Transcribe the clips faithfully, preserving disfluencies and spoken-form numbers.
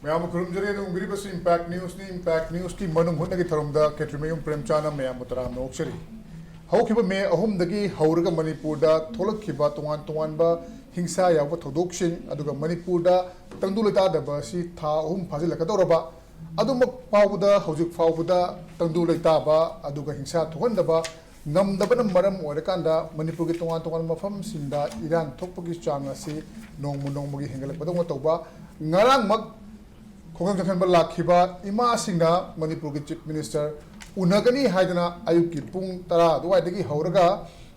ꯃꯌꯥꯝꯕꯨ ꯈꯨꯔꯨꯝꯖꯔꯤ꯫ ꯑꯗꯨꯝ ꯎꯕꯤꯔꯤꯕꯁꯤ impact ꯅ꯭ꯌꯨꯁꯅꯤ꯫ Impact ꯅ꯭ꯌꯨꯁꯀꯤ ꯃꯅꯨꯡ ꯍꯨꯠꯅꯒꯤ ꯊꯧꯔꯝꯗ ꯈꯦꯇ꯭ꯔꯤꯃꯌꯨꯝ ꯄ꯭ꯔꯦꯝꯆꯥꯟꯅ ꯃꯌꯥꯝꯕꯨ ꯇꯔꯥꯝꯅ ꯑꯣꯛꯆꯔꯤ꯫ ꯍꯧꯈꯤꯕ ꯃꯦ ꯑꯍꯨꯝꯗꯒꯤ ꯍꯧꯔꯒ ꯃꯅꯤꯄꯨꯔꯗ ꯊꯣꯛꯂꯛꯈꯤꯕ ꯇꯣꯉꯥꯟ ꯇꯣꯉꯥꯟꯕ ꯍꯤꯡꯁꯥ ꯌꯥꯎꯕ ꯊꯧꯗꯣꯛꯁꯤꯡ, ꯑꯗꯨꯒ ꯃꯅꯤꯄꯨꯔꯗ ꯇꯪꯗꯨ ꯂꯩꯇꯥꯗꯕ ꯑꯁꯤ ꯊꯥ ꯑꯍꯨꯝ ꯐꯥꯖꯤꯜꯂꯛꯀꯗꯧꯔꯕ, ꯑꯗꯨꯃꯛ ꯐꯥꯎꯕꯗ, ꯍꯧꯖꯤꯛ ꯐꯥꯎꯕꯗ ꯇꯪꯗꯨ ꯂꯩꯇꯥꯕ ꯑꯗꯨꯒ ꯍꯤꯡꯁꯥ ꯊꯣꯛꯍꯟꯗꯕ ꯉꯝꯗꯕꯅ ꯃꯔꯝ ꯑꯣꯏꯔꯀꯥꯟꯗ ꯃꯅꯤꯄꯨꯔꯒꯤ ꯇꯣꯉꯥꯟ ꯇꯣꯉꯥꯟꯕ ꯃꯐꯝꯁꯤꯡꯗ ꯏꯔꯥꯡ ꯊꯣꯛꯄꯒꯤ ꯆꯥꯡ ꯑꯁꯤ ꯅꯣꯡꯃ ꯅꯣꯡꯃꯒꯤ ꯍꯦꯟꯒꯠꯂꯛꯄꯗꯧꯅ ꯇꯧꯕ꯫ ꯉꯔꯥꯡꯃꯛ ꯈꯨꯡꯒꯪ ꯆꯪꯁꯤꯟꯕ ꯂꯥꯛꯈꯤꯕ ꯏꯃꯥꯁꯤꯡꯅ ꯃꯅꯤꯄꯨꯔꯒꯤ ꯆꯤꯐ ꯃꯤꯅꯤꯁꯇꯔ ꯎꯅꯒꯅꯤ ꯍꯥꯏꯗꯅ ꯑꯌꯨꯛꯀꯤ ꯄꯨꯡ ꯇꯔꯥ ꯑꯗꯨꯋꯥꯏꯗꯒꯤ ꯍꯧꯔꯒ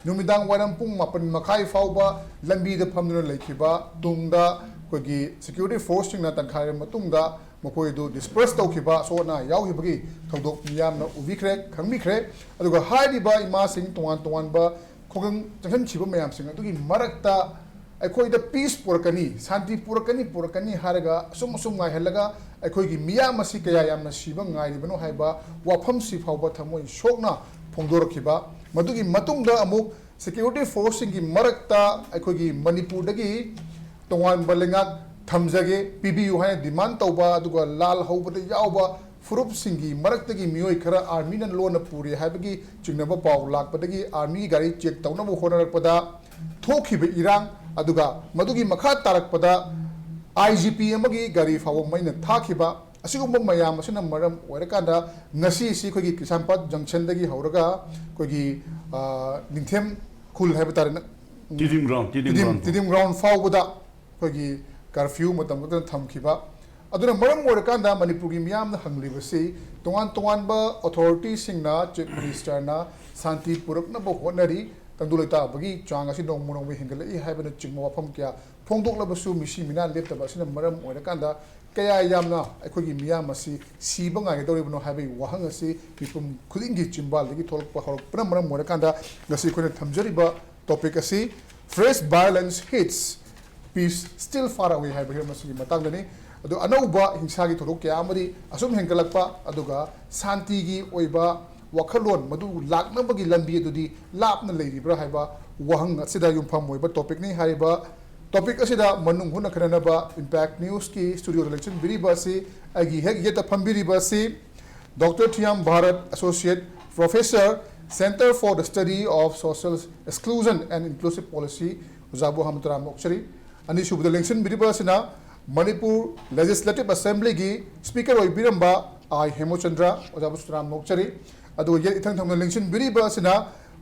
ꯅꯨꯃꯤꯗꯥꯡ ꯋꯥꯏꯔꯝ ꯄꯨꯡ ꯃꯥꯄꯟ ꯃꯈꯥꯏ ꯐꯥꯎꯕ ꯂꯝꯕꯤꯗ ꯐꯝꯗꯨꯅ ꯂꯩꯈꯤꯕ ꯇꯨꯡꯗ ꯑꯩꯈꯣꯏꯒꯤ ꯁꯦꯀ꯭ꯌꯨꯔꯤꯇꯤ ꯐꯣꯔꯁꯁꯤꯡꯅ ꯇꯥꯟꯈꯥꯏꯔꯕ ꯃꯇꯨꯡꯗ ꯃꯈꯣꯏ ꯑꯗꯨ ꯗꯤꯁꯄꯔꯁ ꯇꯧꯈꯤꯕ, ꯑꯁꯣꯛ ꯑꯅꯥ ꯌꯥꯎꯈꯤꯕꯒꯤ ꯊꯧꯗꯣꯛ ꯃꯤꯌꯥꯝꯅ ꯎꯕꯤꯈ꯭ꯔꯦ, ꯈꯪꯕꯤꯈ꯭ꯔꯦ꯫ ꯑꯗꯨꯒ ꯍꯥꯏꯔꯤꯕ ꯏꯃꯥꯁꯤꯡ ꯇꯣꯉꯥꯟ ꯇꯣꯉꯥꯟꯕ ꯈꯨꯡꯒꯪ ꯆꯪꯁꯤꯟꯈꯤꯕ ꯃꯌꯥꯝꯁꯤꯡ ꯑꯗꯨꯒꯤ ꯃꯔꯛꯇ ꯑꯩꯈꯣꯏꯗ ꯄꯤꯁ ꯄꯨꯔꯛꯀꯅꯤ, ꯁꯥꯟꯇꯤ ꯄꯨꯔꯛꯀꯅꯤ, ꯄꯨꯔꯛꯀꯅꯤ ꯍꯥꯏꯔꯒ ꯑꯁꯨꯝ ꯑꯁꯨꯝ ꯉꯥꯏꯍꯜꯂꯒ ꯑꯩꯈꯣꯏꯒꯤ ꯃꯤꯌꯥꯝ ꯑꯁꯤ ꯀꯌꯥ ꯌꯥꯝꯅ ꯁꯤꯕ ꯉꯥꯏꯔꯤꯕꯅꯣ ꯍꯥꯏꯕ ꯋꯥꯐꯝꯁꯤ ꯐꯥꯎꯕ ꯊꯃꯣꯏ ꯁꯣꯛꯅ ꯐꯣꯡꯗꯣꯔꯛꯈꯤꯕ꯫ ꯃꯗꯨꯒꯤ ꯃꯇꯨꯡꯗ ꯑꯃꯨꯛ ꯁꯦꯀ꯭ꯌꯨꯔꯤꯇꯤ ꯐꯣꯔꯁꯁꯤꯡꯒꯤ ꯃꯔꯛꯇ ꯑꯩꯈꯣꯏꯒꯤ ꯃꯅꯤꯄꯨꯔꯗꯒꯤ ꯇꯣꯉꯥꯟꯕ ꯂꯩꯉꯥꯛ ꯊꯝꯖꯒꯦ, ꯄꯤꯕꯤꯌꯨ ꯍꯥꯏꯅ ꯗꯤꯃꯥꯟ ꯇꯧꯕ, ꯑꯗꯨꯒ ꯂꯥꯜ ꯍꯧꯕꯗ ꯌꯥꯎꯕ ꯐꯨꯔꯨꯞꯁꯤꯡꯒꯤ ꯃꯔꯛꯇꯒꯤ ꯃꯤꯑꯣꯏ ꯈꯔ ꯑꯥꯔꯃꯤꯅ ꯂꯣꯟꯅ ꯄꯨꯔꯦ ꯍꯥꯏꯕꯒꯤ ꯆꯤꯡꯅꯕ ꯄꯥꯎ ꯂꯥꯛꯄꯗꯒꯤ ꯑꯥꯔꯃꯤꯒꯤ ꯒꯥꯔꯤ ꯆꯦꯛ ꯇꯧꯅꯕ ꯍꯣꯠꯅꯔꯛꯄꯗ ꯊꯣꯛꯈꯤꯕ ꯏꯔꯥꯡ, ꯑꯗꯨꯒ ꯃꯗꯨꯒꯤ ꯃꯈꯥ ꯇꯥꯔꯛꯄꯗ ꯑꯥꯏ ꯖꯤ ꯄꯤ ꯑꯃꯒꯤ ꯒꯥꯔꯤ ꯐꯥꯎꯕ ꯃꯩꯅ ꯊꯥꯈꯤꯕ, ꯑꯁꯤꯒꯨꯝꯕ ꯃꯌꯥꯝ ꯑꯁꯤꯅ ꯃꯔꯝ ꯑꯣꯏꯔꯀꯥꯟꯗ ꯉꯁꯤꯁꯤ ꯑꯩꯈꯣꯏꯒꯤ ꯀꯩꯁꯥꯝꯄꯥꯠ ꯖꯪꯁꯟꯗꯒꯤ ꯍꯧꯔꯒ ꯑꯩꯈꯣꯏꯒꯤ, ꯑ, ꯅꯤꯡꯊꯦꯝ ꯈꯨꯜ ꯍꯥꯏꯕ ꯇꯥꯔꯦ, ꯅ-, ꯇꯤꯗꯤꯝ ꯒ꯭ꯔꯥꯎꯟ, ꯇꯤꯗꯤꯝ ꯇꯤꯗꯤꯝ, ꯒ꯭ꯔꯥꯎꯟ ꯐꯥꯎ꯫ ꯇꯤꯗꯤꯝ ꯒ꯭ꯔꯥꯎꯟ ꯐꯥꯎꯕꯗ ꯑꯩꯈꯣꯏꯒꯤ ꯀꯔꯐ꯭ꯌꯨ ꯃꯇꯝ ꯈꯛꯇꯅ ꯊꯝꯈꯤꯕ꯫ ꯑꯗꯨꯅ ꯃꯔꯝ ꯑꯣꯏꯔꯀꯥꯟꯗ ꯃꯅꯤꯄꯨꯔꯒꯤ ꯃꯤꯌꯥꯝꯅ ꯍꯪꯂꯤꯕꯁꯤ, ꯇꯣꯉꯥꯟ ꯇꯣꯉꯥꯟꯕ ꯑꯣꯊꯣꯔꯤꯇꯤꯁꯤꯡꯅ, ꯆꯤꯐ ꯃꯤꯅꯤꯁꯇꯔꯅ ꯁꯥꯟꯇꯤ ꯄꯨꯔꯛꯅꯕ ꯍꯣꯠꯅꯔꯤ, ꯇꯪꯗꯨ ꯂꯩꯇꯥꯕꯒꯤ ꯆꯥꯡ ꯑꯁꯤ ꯅꯣꯡꯃ ꯅꯣꯡꯃꯒꯤ ꯍꯦꯟꯒꯠꯂꯛꯏ ꯍꯥꯏꯕꯅꯆꯤꯡꯕ ꯋꯥꯐꯝ ꯀꯌꯥ ꯐꯣꯡꯗꯣꯛꯂꯕꯁꯨ ꯃꯤꯁꯤ ꯃꯤꯅꯥ ꯂꯦꯞꯇꯕ ꯑꯁꯤꯅ ꯃꯔꯝ ꯑꯣꯏꯔꯀꯥꯟꯗ ꯀꯌꯥ ꯌꯥꯝꯅ ꯑꯩꯈꯣꯏꯒꯤ ꯃꯤꯌꯥꯝ ꯑꯁꯤ ꯁꯤꯕ ꯉꯥꯏꯒꯗꯧꯔꯤꯕꯅꯣ ꯍꯥꯏꯕꯒꯤ ꯋꯥꯍꯪ ꯑꯁꯤ ꯃꯤꯄꯨꯝ ꯈꯨꯗꯤꯡꯒꯤ ꯆꯤꯝꯕꯥꯜꯗꯒꯤ ꯊꯣꯛꯂꯛꯄ ꯍꯧꯔꯛꯄꯅ ꯃꯔꯝ ꯑꯣꯏꯔꯀꯥꯟꯗ ꯉꯁꯤ ꯑꯩꯈꯣꯏꯅ ꯊꯝꯖꯔꯤꯕ ꯇꯣꯄꯤꯛ ꯑꯁꯤ "Fresh violence hits, peace still far away" ꯍꯥꯏꯕ ꯍꯤꯔꯝ ꯑꯁꯤꯒꯤ ꯃꯇꯥꯡꯗꯅꯤ꯫ ꯑꯗꯨ ꯑꯅꯧꯕ ꯍꯤꯡꯁꯥꯒꯤ ꯊꯧꯗꯣꯛ ꯀꯌꯥ ꯑꯃꯗꯤ ꯑꯁꯨꯝ ꯍꯦꯟꯒꯠꯂꯛꯄ, ꯑꯗꯨꯒ ꯁꯥꯟꯇꯤꯒꯤ ꯑꯣꯏꯕ ꯋꯥꯈꯜꯂꯣꯟ ꯃꯗꯨ ꯂꯥꯛꯅꯕꯒꯤ ꯂꯝꯕꯤ ꯑꯗꯨꯗꯤ ꯂꯥꯞꯅ ꯂꯩꯔꯤꯕ꯭ꯔꯥ ꯍꯥꯏꯕ ꯋꯥꯍꯪ ꯑꯁꯤꯗ ꯌꯨꯝꯐꯝ ꯑꯣꯏꯕ ꯇꯣꯄꯤꯛꯅꯤ꯫ ꯍꯥꯏꯔꯤꯕ Topic ꯑꯁꯤꯗ ꯃꯅꯨꯡ ꯍꯨꯠꯅ ꯈꯟꯅꯅꯕ Impact Newsꯀꯤ studioꯗ ꯂꯦꯡꯁꯤꯟꯕꯤꯔꯤꯕ ꯑꯁꯤ ꯑꯩꯒꯤ ꯍꯦꯛ ꯌꯦꯠꯇ ꯐꯝꯕꯤꯔꯤꯕ ꯑꯁꯤ Doctor Thiyam Bharat, Associate Professor, Center for the Study of Social Exclusion and Inclusive Policy, ꯑꯣꯖꯥꯕꯨ ꯑꯍꯥꯟꯕ ꯇꯔꯥꯝꯅ ꯑꯣꯛꯆꯔꯤ꯫ ꯑꯅꯤꯁꯨꯕꯗ ꯂꯦꯡꯁꯤꯟꯕꯤꯔꯤꯕ ꯑꯁꯤꯅ ꯃꯅꯤꯄꯨꯔ Legislative Assemblyꯒꯤ Speaker ꯑꯣꯏꯕꯤꯔꯝꯕ ꯑꯥꯏ ꯍꯦꯃꯆꯟꯗ꯭ꯔ, ꯑꯣꯖꯥꯕꯨꯁꯨ ꯇꯔꯥꯝꯅ ꯑꯣꯛꯆꯔꯤ꯫ ꯑꯗꯨꯒ ꯌꯦꯠ ꯏꯊꯪ ꯊꯪꯅ ꯂꯦꯡꯁꯤꯟꯕꯤꯔꯤꯕ ꯑꯁꯤꯅ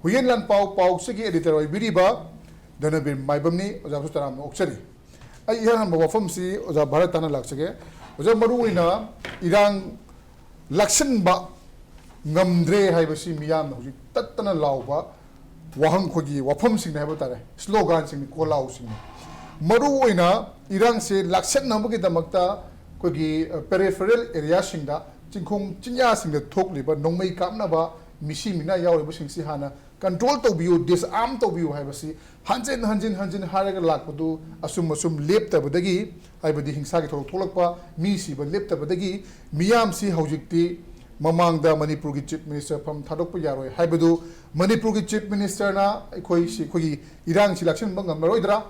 ꯍꯨꯏꯌꯦꯟ ꯂꯥꯟꯄꯥꯎ ꯄꯥꯎꯆꯦꯒꯤ editor ꯑꯣꯏꯕꯤꯔꯤꯕ ꯙꯅꯕꯤꯔ ꯃꯥꯏꯕꯝꯅꯤ, ꯑꯣꯖꯥꯕꯨꯁꯨ ꯇꯔꯥꯝꯅ ꯑꯣꯛꯆꯔꯤ꯫ ꯑꯩ ꯏꯍꯥꯟ ꯍꯥꯟꯕ ꯋꯥꯐꯝꯁꯤ ꯑꯣꯖꯥ ꯚꯥꯔꯠ ꯇꯥꯟꯅ ꯂꯥꯛꯆꯒꯦ꯫ ꯑꯣꯖꯥ, ꯃꯔꯨꯑꯣꯏꯅ ꯏꯔꯥꯡ ꯂꯥꯛꯁꯤꯟꯕ ꯉꯝꯗ꯭ꯔꯦ ꯍꯥꯏꯕꯁꯤ ꯃꯤꯌꯥꯝꯅ ꯍꯧꯖꯤꯛ ꯇꯠꯇꯅ ꯂꯥꯎꯕ ꯋꯥꯍꯪ, ꯑꯩꯈꯣꯏꯒꯤ ꯋꯥꯐꯝꯁꯤꯡꯅꯤ ꯍꯥꯏꯕ ꯇꯥꯔꯦ, sloganꯁꯤꯡꯅꯤ, ꯈꯣꯜꯂꯥꯎꯁꯤꯡꯅꯤ꯫ ꯃꯔꯨꯑꯣꯏꯅ ꯏꯔꯥꯡꯁꯦ ꯂꯥꯛꯁꯤꯟꯅꯕꯒꯤꯗꯃꯛꯇ ꯑꯩꯈꯣꯏꯒꯤ, ꯑ, peripheral areaꯁꯤꯡꯗ, ꯆꯤꯡꯈꯣꯡ ꯆꯤꯡꯌꯥꯁꯤꯡꯗ ꯊꯣꯛꯂꯤꯕ ꯅꯣꯡꯃꯩ ꯀꯥꯞꯅꯕ, ꯃꯤꯁꯤ ꯃꯤꯅꯥ ꯌꯥꯎꯔꯤꯕꯁꯤꯡꯁꯤ ꯍꯥꯟꯅ control ꯇꯧꯕꯤꯌꯨ, disarm ꯇꯧꯕꯤꯌꯨ ꯍꯥꯏꯕꯁꯤ ꯍꯟꯖꯤꯟ ꯍꯟꯖꯤꯟ ꯍꯟꯖꯤꯟ ꯍꯥꯏꯔꯒ ꯂꯥꯛꯄꯗꯨ ꯑꯁꯨꯝ ꯑꯁꯨꯝ ꯂꯦꯞꯇꯕꯗꯒꯤ, ꯍꯥꯏꯕꯗꯤ ꯍꯤꯡꯁꯥꯒꯤ ꯊꯧꯗꯣꯛ ꯊꯣꯛꯂꯛꯄ, ꯃꯤ ꯁꯤꯕ ꯂꯦꯞꯇꯕꯗꯒꯤ ꯃꯤꯌꯥꯝꯁꯤ ꯍꯧꯖꯤꯛꯇꯤ ꯃꯃꯥꯡꯗ ꯃꯅꯤꯄꯨꯔꯒꯤ Chief Minister ꯐꯝ ꯊꯥꯗꯣꯛꯄ ꯌꯥꯔꯣꯏ ꯍꯥꯏꯕꯗꯨ, ꯃꯅꯤꯄꯨꯔꯒꯤ Chief Ministerꯅ ꯑꯩꯈꯣꯏꯁꯤ, ꯑꯩꯈꯣꯏꯒꯤ ꯏꯔꯥꯡꯁꯤ ꯂꯥꯛꯁꯤꯟꯕ ꯉꯝꯂꯔꯣꯏꯗ꯭ꯔꯥ?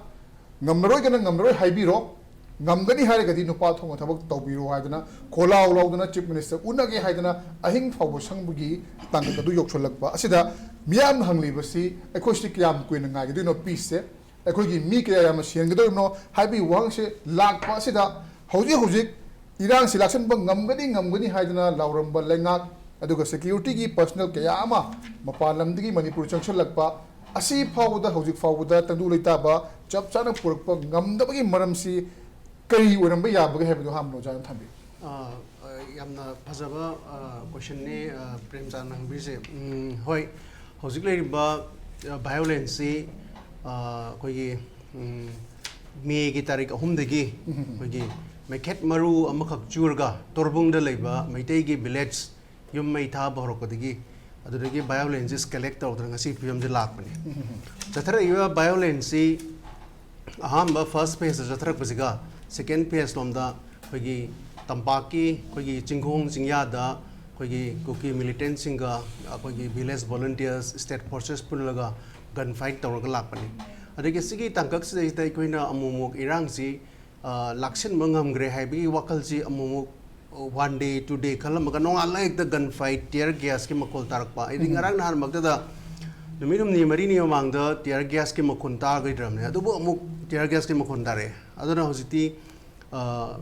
ꯉꯝꯂꯔꯣꯏꯒꯅ ꯉꯝꯂꯔꯣꯏ ꯍꯥꯏꯕꯤꯔꯣ, ꯉꯝꯒꯅꯤ ꯍꯥꯏꯔꯒꯗꯤ ꯅꯨꯄꯥ ꯊꯣꯛꯅ ꯊꯕꯛ ꯇꯧꯕꯤꯔꯣ ꯍꯥꯏꯗꯅ ꯈꯣꯜꯂꯥꯎ ꯂꯥꯎꯗꯅ Chief Minister ꯎꯅꯒꯦ ꯍꯥꯏꯗꯅ ꯑꯍꯤꯡ ꯐꯥꯎꯕ ꯁꯪꯕꯒꯤ ꯇꯥꯡꯀꯛ ꯑꯗꯨ ꯌꯧꯁꯤꯜꯂꯛꯄ ꯑꯁꯤꯗ ꯃꯤꯌꯥꯝꯅ ꯍꯪꯂꯤꯕꯁꯤ, ꯑꯩꯈꯣꯏꯁꯤ ꯀꯌꯥꯝ ꯀꯨꯏꯅ ꯉꯥꯏꯒꯗꯣꯏꯅꯣ peaceꯁꯦ? ꯑꯩꯈꯣꯏꯒꯤ ꯃꯤ ꯀꯌꯥ ꯌꯥꯝꯅ ꯁꯤꯍꯟꯒꯗꯧꯔꯤꯕꯅꯣ ꯍꯥꯏꯕꯒꯤ ꯋꯥꯍꯪꯁꯦ ꯂꯥꯛꯄ ꯑꯁꯤꯗ, ꯍꯧꯖꯤꯛ ꯍꯧꯖꯤꯛ ꯏꯔꯥꯡꯁꯤ ꯂꯥꯛꯁꯤꯟꯕ ꯉꯝꯒꯅꯤ, ꯉꯝꯒꯅꯤ ꯍꯥꯏꯗꯅ ꯂꯥꯎꯔꯝꯕ ꯂꯩꯉꯥꯛ, ꯑꯗꯨꯒ securityꯒꯤ personnel ꯀꯌꯥ ꯑꯃ ꯃꯄꯥꯟ ꯂꯝꯗꯒꯤ ꯃꯅꯤꯄꯨꯔ ꯆꯪꯁꯤꯜꯂꯛꯄ ꯑꯁꯤ ꯐꯥꯎꯕꯗ, ꯍꯧꯖꯤꯛ ꯐꯥꯎꯕꯗ ꯇꯪꯗꯨ ꯂꯩꯇꯥꯕ ꯆꯞ ꯆꯥꯅ ꯄꯨꯔꯛꯄ ꯉꯝꯗꯕꯒꯤ ꯃꯔꯝꯁꯤ ꯀꯔꯤ ꯑꯣꯏꯔꯝꯕ ꯌꯥꯕꯒꯦ ꯍꯥꯏꯕꯗꯨ ꯑꯍꯥꯟꯕꯗ ꯑꯣꯖꯥꯅ ꯊꯝꯕꯤꯌꯨ꯫ ꯑ, ꯑ, ꯌꯥꯝꯅ ꯐꯖꯕ, ꯑ, questionꯅꯤ, ꯑ, ꯄ꯭ꯔꯦꯝꯆꯥꯟꯅ ꯍꯪꯕꯤꯔꯤꯁꯦ꯫ ꯎꯝ, ꯍꯣꯏ, ꯍꯧꯖꯤꯛ ꯂꯩꯔꯤꯕ, ꯑ, violenceꯁꯤ, ꯑ, ꯑꯩꯈꯣꯏꯒꯤ, ꯎꯝ, ꯃꯦꯒꯤ ꯇꯥꯔꯤꯛ ꯑꯍꯨꯝꯗꯒꯤ ꯑꯩꯈꯣꯏꯒꯤ ꯃꯩꯈꯦꯠ ꯃꯔꯨ ꯑꯃꯈꯛ ꯆꯨꯔꯒ ꯇꯣꯔꯕꯨꯡꯗ ꯂꯩꯕ ꯃꯩꯇꯩꯒꯤ village ꯌꯨꯝ ꯃꯩ ꯊꯥꯕ ꯍꯧꯔꯛꯄꯗꯒꯤ ꯑꯗꯨꯗꯒꯤ violenceꯁꯤ escalate ꯇꯧꯗꯅ ꯉꯁꯤ ꯐꯤꯕꯝꯁꯤ ꯂꯥꯛꯄꯅꯤ꯫ ꯆꯠꯊꯔꯛꯏꯕ violenceꯁꯤ ꯑꯍꯥꯟꯕ first phaseꯇ ꯆꯠꯊꯔꯛꯄꯁꯤꯒ second phase ꯂꯣꯝꯗ ꯑꯩꯈꯣꯏꯒꯤ ꯇꯝꯄꯥꯛꯀꯤ ꯑꯩꯈꯣꯏꯒꯤ ꯆꯤꯡꯈꯣꯡ ꯆꯤꯡꯌꯥꯗ ꯑꯩꯈꯣꯏꯒꯤ ꯀꯨꯀꯤ militantꯁꯤꯡꯒ ꯑꯩꯈꯣꯏꯒꯤ village volunteers, state forces ꯄꯨꯜꯂꯒ gun fight ꯇꯧꯔꯒ ꯂꯥꯛꯄꯅꯤ꯫ ꯑꯗꯒꯤ ꯁꯤꯒꯤ ꯇꯥꯡꯀꯛꯁꯤꯗꯩꯁꯤꯗ ꯑꯩꯈꯣꯏꯅ ꯑꯃꯨꯛ ꯑꯃꯨꯛ ꯏꯔꯥꯡꯁꯤ, ꯑ, ꯂꯥꯛꯁꯤꯟꯕ ꯉꯝꯈ꯭ꯔꯦ ꯍꯥꯏꯕꯒꯤ ꯋꯥꯈꯜꯁꯤ ꯑꯃꯨꯛ ꯑꯃꯨꯛ, ꯑ, one day, two day ꯈꯜꯂꯝꯃꯒ ꯅꯣꯡꯉꯥꯜꯂ ꯍꯦꯛꯇ gun fight, tear gas ꯀꯤ ꯃꯈꯣꯜ ꯇꯥꯔꯛꯄ꯫ ꯑꯩꯗꯤ ꯎꯝ꯫ ꯉꯔꯥꯡ ꯅꯍꯥꯟꯃꯛꯇꯗ ꯅꯨꯃꯤꯠ ꯍꯨꯝꯅꯤ ꯃꯔꯤꯅꯤ ꯃꯃꯥꯡꯗ tear gas ꯀꯤ ꯃꯈꯣꯜ ꯇꯥꯈꯤꯗ꯭ꯔꯕꯅꯦ, ꯑꯗꯨꯕꯨ ꯑꯃꯨꯛ tear gas ꯀꯤ ꯃꯈꯣꯜ ꯇꯥꯔꯛꯑꯦ꯫ ꯑꯗꯨꯅ ꯍꯧꯖꯤꯛꯇꯤ, ꯑ,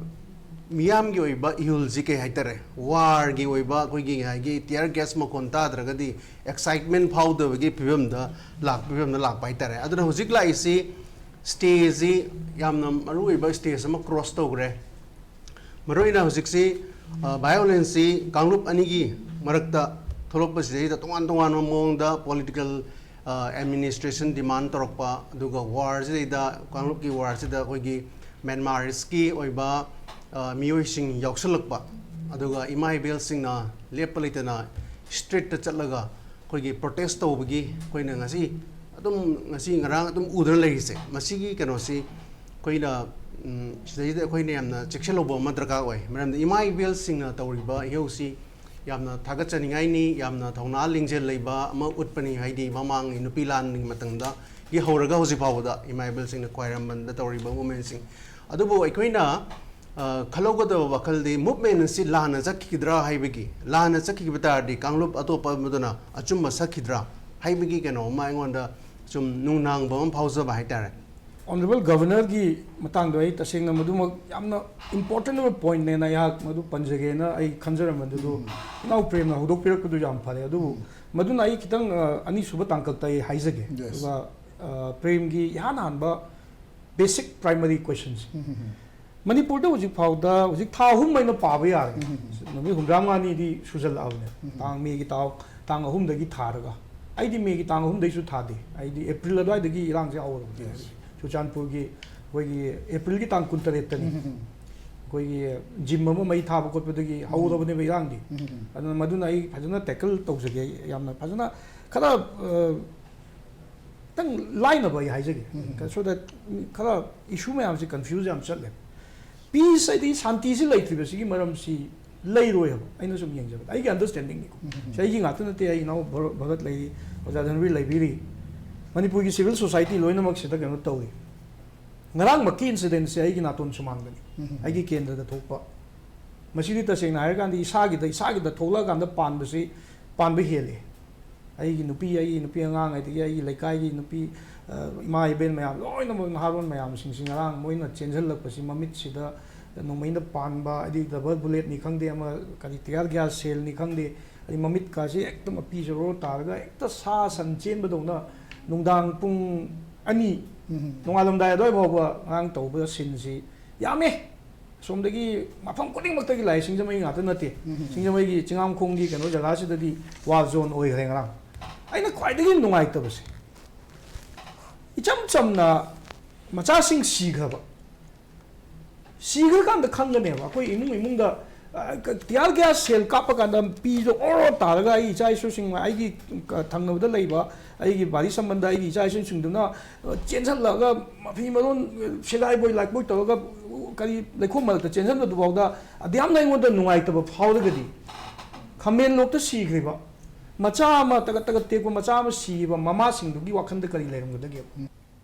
ꯃꯤꯌꯥꯝꯒꯤ ꯑꯣꯏꯕ ꯏꯍꯨꯜꯁꯤ ꯀꯩ ꯍꯥꯏꯇꯥꯔꯦ, war ꯒꯤ ꯑꯣꯏꯕ ꯑꯩꯈꯣꯏꯒꯤ ꯉꯁꯥꯏꯒꯤ tear gas ꯃꯈꯣꯜ ꯇꯥꯗ꯭ꯔꯒꯗꯤ excitement ꯐꯥꯎꯗꯕꯒꯤ ꯐꯤꯕꯝꯗ ꯂꯥꯛ-, ꯐꯤꯕꯝꯗ ꯂꯥꯛꯄ ꯍꯥꯏꯇꯥꯔꯦ꯫ ꯑꯗꯨꯅ ꯍꯧꯖꯤꯛ ꯂꯥꯛꯏꯁꯤ stage ꯁꯤ ꯌꯥꯝꯅ ꯃꯔꯨꯑꯣꯏꯕ stage ꯑꯃ cross ꯇꯧꯈ꯭ꯔꯦ꯫ ꯃꯔꯨꯑꯣꯏꯅ ꯍꯧꯖꯤꯛꯁꯤ, ꯑ, violence ꯁꯤ ꯀꯥꯡꯂꯨꯞ ꯑꯅꯤꯒꯤ ꯃꯔꯛꯇ ꯊꯣꯛꯂꯛꯄꯁꯤꯗꯩꯗ ꯇꯣꯉꯥꯟ ꯇꯣꯉꯥꯟꯕ ꯃꯑꯣꯡꯗ political, ꯑ, administration demand ꯇꯧꯔꯛꯄ, ꯑꯗꯨꯒ war ꯁꯤꯗꯩꯗ, ꯀꯥꯡꯂꯨꯞꯀꯤ war ꯁꯤꯗ ꯑꯩꯈꯣꯏꯒꯤ Myanmar ꯀꯤ ꯑꯣꯏꯕ, ꯑ, ꯃꯤꯑꯣꯏꯁꯤꯡ ꯌꯥꯎꯁꯜꯂꯛꯄ, ꯑꯗꯨꯒ ꯏꯃꯥ ꯏꯕꯦꯜꯁꯤꯡꯅ ꯂꯦꯞꯄ ꯂꯩꯇꯅ street ꯇ ꯆꯠꯂꯒ ꯑꯩꯈꯣꯏꯒꯤ protest ꯇꯧꯕꯒꯤ ꯑꯩꯈꯣꯏꯅ ꯉꯁꯤ ꯑꯗꯨꯝ, ꯉꯁꯤ ꯉꯔꯥꯡ ꯑꯗꯨꯝ ꯎꯗꯨꯅ ꯂꯩꯔꯤꯁꯦ, ꯃꯁꯤꯒꯤ ꯀꯩꯅꯣꯁꯤ ꯑꯩꯈꯣꯏꯅ, ꯎꯝ, ꯁꯤꯗꯩꯗ ꯑꯩꯈꯣꯏꯅ ꯌꯥꯝꯅ ꯆꯦꯛꯁꯤꯜꯍꯧꯕ ꯑꯃ ꯗꯔꯀꯥꯔ ꯑꯣꯏ꯫ ꯃꯔꯝꯗꯤ ꯏꯃꯥ ꯏꯕꯦꯜꯁꯤꯡꯅ ꯇꯧꯔꯤꯕ ꯏꯍꯧꯁꯤ ꯌꯥꯝꯅ ꯊꯥꯒꯠꯆꯅꯤꯡꯉꯥꯏꯅꯤ, ꯌꯥꯝꯅ ꯊꯧꯅꯥ ꯂꯤꯡꯖꯦꯜ ꯂꯩꯕ ꯑꯃ ꯎꯠꯄꯅꯤ꯫ ꯍꯥꯏꯗꯤ ꯃꯃꯥꯡꯒꯤ ꯅꯨꯄꯤ ꯂꯥꯟꯒꯤ ꯃꯇꯝꯗꯒꯤ ꯍꯧꯔꯒ ꯍꯧꯖꯤꯛ ꯐꯥꯎꯕꯗ ꯏꯃꯥ ꯏꯕꯦꯜꯁꯤꯡꯅ ꯈ꯭ꯋꯥꯏꯔꯝꯕꯟꯗ ꯇꯧꯔꯤꯕ movement ꯁꯤꯡ꯫ ꯑꯗꯨꯕꯨ ꯑꯩꯈꯣꯏꯅ, ꯑ, ꯈꯜꯍꯧꯒꯗꯕ ꯋꯥꯈꯜꯗꯤ movement ꯑꯁꯤ ꯂꯥꯟꯅ ꯆꯠꯈꯤꯒꯗ꯭ꯔꯥ ꯍꯥꯏꯕꯒꯤ, ꯂꯥꯟꯅ ꯆꯠꯈꯤꯕ ꯇꯥꯔꯗꯤ ꯀꯥꯡꯂꯨꯞ ꯑꯇꯣꯞꯄ ꯑꯃꯗꯨꯅ ꯑꯆꯨꯝꯕ ꯁꯛꯈꯤꯗ꯭ꯔꯥ ꯍꯥꯏꯕꯒꯤ ꯀꯩꯅꯣ ꯑꯃ ꯑꯩꯉꯣꯟꯗ ꯁꯨꯝ ꯅꯨꯡꯅꯥꯡꯕ ꯑꯃ ꯐꯥꯎꯖꯕ ꯍꯥꯏꯇꯥꯔꯦ꯫ Honourable Governor ꯒꯤ ꯃꯇꯥꯡꯗꯣ ꯑꯩ ꯇꯁꯦꯡꯅ ꯃꯗꯨꯃꯛ ꯌꯥꯝꯅ important ꯑꯣꯏꯕ point ꯅꯦꯅ ꯑꯩꯍꯥꯛ ꯃꯗꯨ ꯄꯟꯖꯒꯦꯅ ꯑꯩ ꯈꯟꯖꯔꯝꯕꯅꯤ꯫ ꯑꯗꯨ ꯎꯝ꯫ ꯏꯅꯥꯎ ꯄ꯭ꯔꯦꯝꯅ ꯍꯧꯗꯣꯛꯄꯤꯔꯛꯄꯗꯨ ꯌꯥꯝ ꯐꯔꯦ꯫ ꯑꯗꯨꯕꯨ ꯎꯝ꯫ ꯃꯗꯨꯅ ꯑꯩ ꯈꯤꯇꯪ, ꯑ, ꯑꯅꯤꯁꯨꯕ ꯇꯥꯡꯀꯛꯇ ꯑꯩ ꯍꯥꯏꯖꯒꯦ꯫ Yes꯫ ꯑꯗꯨꯒ, ꯑ, ꯄ꯭ꯔꯦꯝꯒꯤ ꯏꯍꯥꯟ ꯍꯥꯟꯕ basic primary questions꯫ ꯎꯝ, ꯎꯝ, ꯎꯝ꯫ ꯃꯅꯤꯄꯨꯔꯗ ꯍꯧꯖꯤꯛ ꯐꯥꯎꯗ, ꯍꯧꯖꯤꯛ ꯊꯥ ꯑꯍꯨꯝ ꯑꯩꯅ ꯄꯥꯕ ꯌꯥꯔꯦ꯫ ꯎꯝ, ꯎꯝ, ꯎꯝ꯫ ꯅꯨꯃꯤꯠ ꯍꯨꯝꯗ꯭ꯔꯥ ꯃꯉꯥꯅꯤꯗꯤ ꯁꯨꯖꯜꯂꯛꯑꯕꯅꯦ꯫ ꯎꯝ꯫ ꯇꯥꯡ, ꯃꯦꯒꯤ ꯇꯥꯡ, ꯇꯥꯡ ꯑꯍꯨꯝꯗꯒꯤ ꯊꯥꯔꯒ꯫ ꯑꯩꯗꯤ ꯃꯦꯒꯤ ꯇꯥꯡ ꯑꯍꯨꯝꯗꯩꯁꯨ ꯊꯥꯗꯦ꯫ ꯑꯩꯗꯤ ꯑꯦꯄ꯭ꯔꯤꯜ ꯑꯗꯨꯋꯥꯏꯗꯒꯤ ꯏꯔꯥꯡꯁꯦ ꯍꯧꯔꯕꯅꯦ꯫ Yes꯫ ꯆꯨꯔꯆꯥꯟꯄꯨꯔꯒꯤ ꯑꯩꯈꯣꯏꯒꯤ ꯑꯦꯄ꯭ꯔꯤꯜꯒꯤ ꯇꯥꯡ ꯀꯨꯟꯇꯔꯦꯠꯇꯅꯤ꯫ ꯎꯝ, ꯎꯝ, ꯎꯝ꯫ ꯑꯩꯈꯣꯏꯒꯤ gym ꯑꯃ ꯃꯩ ꯊꯥꯕ ꯈꯣꯠꯄꯗꯒꯤ ꯎꯝ꯫ ꯍꯧꯔꯕꯅꯦꯕ ꯏꯔꯥꯡꯗꯤ꯫ ꯎꯝ, ꯎꯝ, ꯎꯝ꯫ ꯑꯗꯨꯅ ꯃꯗꯨꯅ ꯑꯩ ꯐꯖꯅ tackle ꯇꯧꯖꯒꯦ꯫ ꯌꯥꯝꯅ ꯐꯖꯅ ꯈꯔ, ꯑ, ꯈꯤꯇꯪ ꯂꯥꯏꯅꯕ ꯑꯩ ꯍꯥꯏꯖꯒꯦ꯫ ꯎꯝ꯫ So that ꯈꯔ issue ꯃꯌꯥꯝꯁꯦ confuse ꯌꯥꯝ ꯆꯠꯂꯦ꯫ Peace ꯍꯥꯏꯗꯤ ꯁꯥꯟꯇꯤꯁꯤ ꯂꯩꯇ꯭ꯔꯤꯕꯁꯤꯒꯤ ꯃꯔꯝꯁꯤ ꯂꯩꯔꯣꯏ ꯍꯥꯏꯕ ꯑꯩꯅ ꯁꯨꯝ ꯌꯦꯡꯖꯕꯗ, ꯑꯩꯒꯤ understanding ꯅꯤꯀꯣ꯫ ꯎꯝ꯫ ꯁꯤ ꯑꯩꯒꯤ ꯉꯥꯛꯇ ꯅꯠꯇꯦ, ꯑꯩ ꯏꯅꯥꯎ ꯚꯔ-, ꯚꯔꯠ ꯂꯩꯔꯤ, ꯑꯣꯖꯥ ꯙꯟꯕꯤꯔ ꯂꯩꯕꯤꯔꯤ꯫ ꯃꯅꯤꯄꯨꯔꯒꯤ civil society ꯂꯣꯏꯅꯃꯛꯁꯤꯗ ꯀꯩꯅꯣ ꯇꯧꯔꯤ꯫ ꯉꯔꯥꯡꯃꯛꯀꯤ incident ꯁꯦ ꯑꯩꯒꯤ ꯅꯥꯇꯣꯟ ꯁꯨꯃꯥꯡꯗꯅꯤ, ꯑꯩꯒꯤ ꯀꯦꯟꯗ꯭ꯔꯗ ꯊꯣꯛꯄ꯫ ꯃꯁꯤꯗꯤ ꯇꯁꯦꯡꯅ ꯍꯥꯏꯔꯀꯥꯟꯗ ꯏꯁꯥꯒꯤꯗ, ꯏꯁꯥꯒꯤꯗ ꯊꯣꯛꯂꯛꯑꯀꯥꯟꯗ ꯄꯥꯟꯕꯁꯤ, ꯄꯥꯟꯕ ꯍꯦꯜꯂꯤ꯫ ꯑꯩꯒꯤ ꯅꯨꯄꯤ, ꯑꯩꯒꯤ ꯅꯨꯄꯤ ꯑꯉꯥꯡ, ꯑꯗꯒꯤ ꯑꯩꯒꯤ ꯂꯩꯀꯥꯏꯒꯤ ꯅꯨꯄꯤ, ꯑ, ꯏꯃꯥ ꯏꯕꯦꯟ ꯃꯌꯥꯝ, ꯂꯣꯏꯅꯃꯛ ꯅꯍꯥꯔꯣꯟ ꯃꯌꯥꯝꯁꯤꯡꯁꯤ ꯉꯔꯥꯡ ꯃꯣꯏꯅ ꯆꯦꯟꯁꯤꯜꯂꯛꯄꯁꯤ, ꯃꯃꯤꯠꯁꯤꯗ ꯅꯣꯡꯃꯩꯅ ꯄꯥꯟꯕ, ꯍꯥꯏꯗꯤ rubber bullet ꯅꯤ ꯈꯪꯗꯦ, ꯑꯃ ꯀꯔꯤ tear gas shell ꯅꯤ ꯈꯪꯗꯦ, ꯑꯗꯩ ꯃꯃꯤꯠꯀꯥꯁꯤ ꯍꯦꯛꯇ ꯃꯄꯤꯁꯦ ꯔꯣ ꯇꯥꯔꯒ ꯍꯦꯛꯇ ꯁꯥ ꯁꯟ ꯆꯦꯟꯕꯗꯧꯅ ꯅꯨꯡꯗꯥꯡ ꯄꯨꯡ ꯑꯅꯤ, ꯅꯣꯡꯉꯥꯜꯂꯝꯗꯥꯏ ꯑꯗꯨꯋꯥꯏ ꯐꯥꯎꯕ ꯉꯔꯥꯡ ꯇꯧꯕ scene ꯁꯤ ꯌꯥꯝꯃꯦ꯫ ꯑꯁꯣꯝꯗꯒꯤ ꯃꯐꯝ ꯈꯨꯗꯤꯡꯃꯛꯇꯒꯤ ꯂꯥꯛꯑꯦ, ꯁꯤꯡꯖꯃꯩ ꯉꯥꯛꯇ ꯅꯠꯇꯦ꯫ ꯁꯤꯡꯖꯃꯩꯒꯤ ꯆꯤꯡꯉꯥꯝꯈꯣꯡꯒꯤ ꯀꯩꯅꯣ ꯖꯒꯥꯁꯤꯗꯗꯤ war zone ꯑꯣꯏꯈ꯭ꯔꯦ ꯉꯔꯥꯡ꯫ ꯑꯩꯅ ꯈ꯭ꯋꯥꯏꯗꯒꯤ ꯅꯨꯡꯉꯥꯏꯇꯕꯁꯦ, ꯏꯆꯝ ꯆꯝꯅ ꯃꯆꯥꯁꯤꯡ ꯁꯤꯈ꯭ꯔꯕ, ꯁꯤꯈ꯭ꯔꯀꯥꯟꯗ ꯈꯪꯒꯅꯦꯕ꯫ ꯑꯩꯈꯣꯏ ꯏꯃꯨꯡ ꯏꯃꯨꯡꯗ, ꯑ, ꯀ-, tear gas shell ꯀꯥꯞꯄ ꯀꯥꯟꯗ ꯄꯤꯗꯣ ꯑꯣꯔꯣ ꯇꯥꯔꯒ ꯑꯩ ꯏꯆꯥ ꯏꯁꯨꯁꯤꯡ, ꯑꯩꯒꯤ ꯀ-, ꯊꯪꯅꯕꯗ ꯂꯩꯕ ꯑꯩꯒꯤ ꯕꯥꯔꯤ ꯁꯝꯕꯟꯗ ꯑꯩꯒꯤ ꯏꯆꯥ ꯏꯁꯨꯁꯤꯡꯗꯨꯅ, ꯑ, ꯆꯦꯟꯁꯜꯂꯛꯑꯒ ꯃꯐꯤ ꯃꯔꯣꯟ, ꯑ, ꯁꯦꯒꯥꯏꯕꯣꯏ ꯂꯥꯛꯄꯣꯏ ꯇꯧꯔꯒ, ꯑ, ꯀꯔꯤ ꯂꯩꯈꯣꯝ ꯃꯔꯛꯇ ꯆꯦꯟꯁꯟꯕꯗꯨꯐꯥꯎꯗ ꯑꯗꯨꯌꯥꯝꯅ ꯑꯩꯉꯣꯟꯗ ꯅꯨꯡꯉꯥꯏꯇꯕ ꯐꯥꯎꯔꯒꯗꯤ, ꯈꯥꯃꯦꯟ ꯂꯣꯛꯇ ꯁꯤꯈ꯭ꯔꯤꯕ ꯃꯆꯥ ꯑꯃ, ꯇꯒꯠ ꯇꯒꯠ ꯇꯦꯛꯄ ꯃꯆꯥ ꯑꯃ ꯁꯤꯈꯤꯕ ꯃꯃꯥꯁꯤꯡꯗꯨꯒꯤ ꯋꯥꯈꯜꯗ ꯀꯔꯤ ꯂꯩꯔꯝꯒꯗꯒꯦ?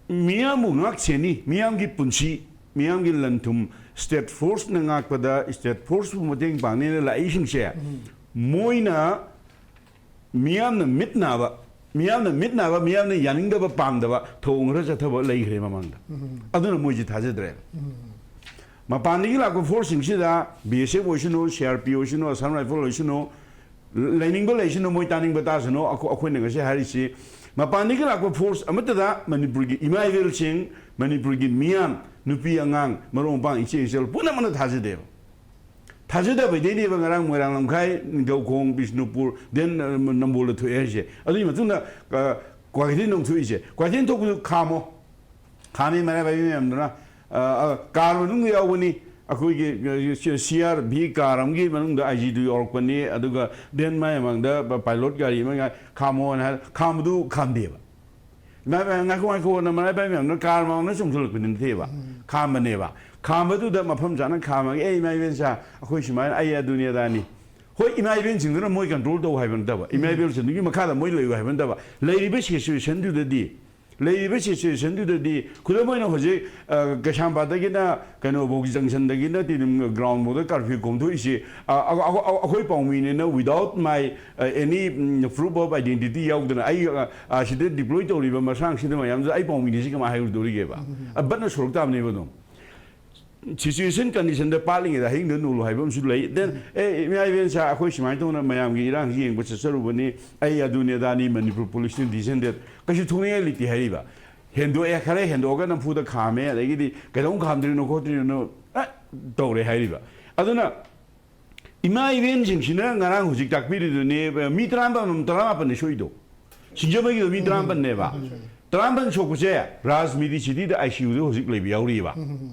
ꯃꯤꯌꯥꯝꯕꯨ ꯉꯥꯛ ꯁꯦꯟꯅꯤ, ꯃꯤꯌꯥꯝꯒꯤ ꯄꯨꯟꯁꯤ, ꯃꯤꯌꯥꯝꯒꯤ ꯂꯟ ꯊꯨꯝ, state force ꯅ ꯉꯥꯛꯄꯗ state force ꯄꯨ ꯃꯇꯦꯡ ꯄꯥꯡꯅꯦꯅ ꯂꯥꯛꯏꯁꯤꯡꯁꯦ, ꯃꯣꯏꯅ ꯃꯤꯌꯥꯝꯅ ꯃꯤꯠ ꯅꯥꯕ, ꯃꯤꯌꯥꯝꯅ ꯃꯤꯠ ꯅꯥꯕ, ꯃꯤꯌꯥꯝꯅ ꯌꯥꯅꯤꯡꯗꯕ, ꯄꯥꯝꯗꯕ ꯊꯧꯑꯣꯡ ꯈꯔ ꯆꯠꯊꯕ ꯂꯩꯈ꯭ꯔꯦ ꯃꯃꯥꯡꯗ꯫ ꯑꯗꯨꯅ ꯃꯣꯏꯁꯤ ꯊꯥꯖꯗ꯭ꯔꯦꯕ꯫ ꯃꯄꯥꯟꯗꯒꯤ ꯂꯥꯛꯄ force ꯁꯤꯡꯁꯤꯗ B S F ꯑꯣꯏꯁꯅꯨ, C R P ꯑꯣꯏꯁꯅꯨ, Assam Rifle ꯑꯣꯏꯁꯅꯨ, ꯂꯩꯅꯤꯡꯕ ꯂꯩꯁꯅꯨ, ꯃꯣꯏ ꯇꯥꯅꯤꯡꯕ ꯇꯥꯁꯅꯨ꯫ ꯑꯩꯈꯣ-, ꯑꯩꯈꯣꯏꯅ ꯉꯁꯤ ꯍꯥꯏꯔꯤꯁꯤ, ꯃꯄꯥꯟꯗꯒꯤ ꯂꯥꯛꯄ force ꯑꯃꯠꯇꯗ ꯃꯅꯤꯄꯨꯔꯒꯤ ꯏꯃꯥ ꯏꯕꯦꯜꯁꯤꯡ, ꯃꯅꯤꯄꯨꯔꯒꯤ ꯃꯤꯌꯥꯝ, ꯅꯨꯄꯤ ꯑꯉꯥꯡ, ꯃꯔꯨꯞ ꯃꯄꯥꯡ, ꯏꯆꯦ ꯏꯆꯜ ꯄꯨꯝꯅꯃꯛꯅ ꯊꯥꯖꯗꯦꯕ꯫ ꯊꯥꯖꯗꯕꯩꯗꯩꯅꯦꯕ ꯉꯔꯥꯡ ꯃꯣꯏꯔꯥꯡ ꯂꯝꯈꯥꯏ, ꯅꯤꯡꯊꯧꯈꯣꯡ, ꯕꯤꯁꯅꯨꯄꯨꯔ, then, ꯑ, ꯅꯝꯕꯣꯜꯗ ꯊꯣꯛꯑꯦ ꯍꯥꯏꯁꯦ꯫ ꯑꯗꯨꯒꯤ ꯃꯇꯨꯡꯗ, ꯑ, ꯒꯨꯋꯥꯍꯥꯇꯤꯗ ꯑꯃꯨꯛ ꯊꯣꯛꯏꯁꯦ꯫ ꯒꯨꯋꯥꯍꯥꯇꯤꯗ ꯊꯣꯛꯄꯗꯨ ꯈꯥꯝꯃꯣ꯫ ꯈꯥꯝꯃꯤ ꯃꯔꯥꯏꯕꯥꯏ ꯃꯌꯥꯝꯗꯨꯅ, ꯑ, ꯑ, car ꯃꯅꯨꯡꯗ ꯌꯥꯎꯕꯅꯤ꯫ ꯑꯩꯈꯣꯏꯒꯤ, ꯑ, C-, C R B car ꯑꯃꯒꯤ ꯃꯅꯨꯡꯗ I G ꯗꯨ ꯌꯥꯎꯔꯛꯄꯅꯤ꯫ ꯑꯗꯨꯒ then ꯃꯥꯏ ꯃꯃꯥꯡꯗ ꯄ-, pilot ꯒꯥꯔꯤ ꯑꯃ ꯉꯥꯏ-, ꯈꯥꯝꯃꯣꯅ ꯍꯥꯏ, ꯈꯥꯝꯕꯗꯨ ꯈꯥꯝꯗꯦꯕ꯫ ꯏꯃꯥ ꯏꯕꯦꯝꯃ, ꯉꯥꯏꯈꯣ, ꯉꯥꯏꯈꯣꯅ ꯃꯔꯥꯏꯕꯥꯏ ꯃꯌꯥꯝꯅ car ꯃꯃꯥꯡꯗ ꯆꯣꯡꯊꯣꯔꯛꯄꯗꯤ ꯅꯠꯇꯦꯕ꯫ ꯈꯥꯝꯕꯅꯦꯕ꯫ ꯈꯥꯝꯕꯗꯨꯗ ꯃꯐꯝ ꯆꯥꯅ ꯈꯥꯝꯃꯒ, "ꯑꯦ, ꯏꯃꯥ ꯏꯕꯦꯟꯆꯥ, ꯑꯩꯈꯣꯏ ꯁꯨꯃꯥꯏꯅ ꯑꯩ ꯑꯗꯨꯅꯤ ꯑꯗꯥꯅꯤ"꯫ ꯍꯣꯏ, ꯏꯃꯥ ꯏꯕꯦꯟꯁꯤꯡꯗꯨꯅ ꯃꯣꯏ ꯀꯟꯇ꯭ꯔꯣꯜ ꯇꯧ ꯍꯥꯏꯕ ꯅꯠꯇꯕ, ꯏꯃꯥ ꯏꯕꯦꯟꯁꯤꯡꯗꯨꯒꯤ ꯃꯈꯥꯗ ꯃꯣꯏ ꯂꯩꯌꯨ ꯍꯥꯏꯕ ꯅꯠꯇꯕ, ꯂꯩꯔꯤꯕ ꯁꯤꯆꯨꯋꯦꯁꯟꯗꯨꯗꯗꯤ, ꯂꯩꯔꯤꯕ ꯁꯤꯆꯨꯋꯦꯁꯟꯗꯨꯗꯗꯤ ꯈꯨꯗꯝ ꯑꯣꯏꯅ ꯍꯧꯖꯤꯛ ꯑ, ꯀꯩꯁꯥꯝꯄꯥꯠꯇꯒꯤꯅ ꯀꯩꯅꯣꯐꯥꯎ, ꯖꯪꯁꯟꯗꯒꯤꯅ ꯇꯤꯗꯤꯝ ꯒ꯭ꯔꯥꯎꯟꯐꯥꯎꯗ ꯀꯥꯔꯐ꯭ꯌꯨ ꯀꯣꯝꯊꯣꯛꯏꯁꯤ, ꯑ, ꯑ, ꯑ, ꯑ, ꯑꯩꯈꯣꯏ ꯄꯥꯎꯃꯤꯅꯤꯅ without my, ꯑ, any, um, proof of identity ꯌꯥꯎꯗꯅ ꯑꯩ, ꯑ, ꯑ, ꯁꯤꯗ ꯗꯤꯄ꯭ꯂꯣꯏ ꯇꯧꯔꯤꯕ ꯃꯁꯥꯡꯁꯤꯗ ꯃꯌꯥꯝꯗꯨ ꯑꯩ ꯄꯥꯎꯃꯤꯅꯤꯁꯤ ꯀꯃꯥꯏꯅ ꯍꯥꯏꯔꯨꯗꯣꯔꯤꯒꯦꯕ? ꯑ, ꯕꯠꯅ ꯁꯣꯔꯛ ꯇꯥꯕꯅꯦꯕ ꯑꯗꯨꯝ꯫ ꯁꯤꯆꯨꯋꯦꯁꯟ ꯀꯟꯗꯤꯁꯟꯗ ꯄꯥꯠꯂꯤꯉꯩꯗ ꯍꯌꯤꯡꯗ ꯅꯣꯜꯂꯨ ꯍꯥꯏꯕ ꯑꯃꯁꯨ ꯂꯩ꯫ Then, ꯑꯦ, ꯏꯃꯥ ꯏꯕꯦꯟ ꯁꯥ, ꯑꯩꯈꯣꯏ ꯁꯨꯃꯥꯏꯅ ꯇꯧꯅ ꯃꯌꯥꯝꯒꯤ ꯏꯔꯥꯡꯁꯤ ꯌꯦꯡꯕ ꯆꯠꯆꯔꯨꯕꯅꯤ, ꯑꯩ ꯑꯗꯨꯅꯤ ꯑꯗꯥꯅꯤ, ꯃꯅꯤꯄꯨꯔ ꯄꯨꯂꯤꯁꯅ ꯗꯤꯁꯟꯗꯦꯠ, ꯀꯩꯁꯨ ꯊꯣꯛꯅꯤꯡꯉꯥꯏ ꯂꯩꯇꯦ ꯍꯥꯏꯔꯤꯕ꯫ ꯍꯦꯟꯗꯣꯛꯑꯦ, ꯈꯔ ꯍꯦꯟꯗꯣꯛꯑꯒ ꯅꯝꯐꯨꯗ ꯈꯥꯝꯃꯦ, ꯑꯗꯒꯤꯗꯤ ꯀꯩꯗꯧ ꯈꯥꯝꯗ꯭ꯔꯤꯅꯣ ꯈꯣꯠꯇ꯭ꯔꯤꯅꯣ, ꯑ, ꯇꯧꯔꯦ ꯍꯥꯏꯔꯤꯕ꯫ ꯑꯗꯨꯅ ꯏꯃꯥ ꯏꯕꯦꯟꯁꯤꯡꯁꯤꯅ ꯉꯔꯥꯡ ꯍꯧꯖꯤꯛ ꯇꯥꯛꯄꯤꯔꯤꯗꯨꯅꯦ, ꯃꯤ ꯇꯔꯥꯃꯥꯄꯟ, ꯇꯔꯥꯃꯥꯄꯟꯅꯤ ꯁꯣꯛꯏꯗꯣ꯫ ꯁꯤꯡꯖꯃꯩꯒꯤꯗꯣ ꯃꯤ ꯇꯔꯥꯃꯥꯄꯟꯅꯦꯕ꯫ ꯇꯔꯥꯃꯥꯄꯟ ꯁꯣꯛꯄꯁꯦ ꯔꯥꯖꯃꯤꯗꯤ ꯁꯤꯇꯤꯗ ICUꯗ ꯍꯧꯖꯤꯛ ꯂꯩꯕ ꯌꯥꯎꯔꯤꯕ꯫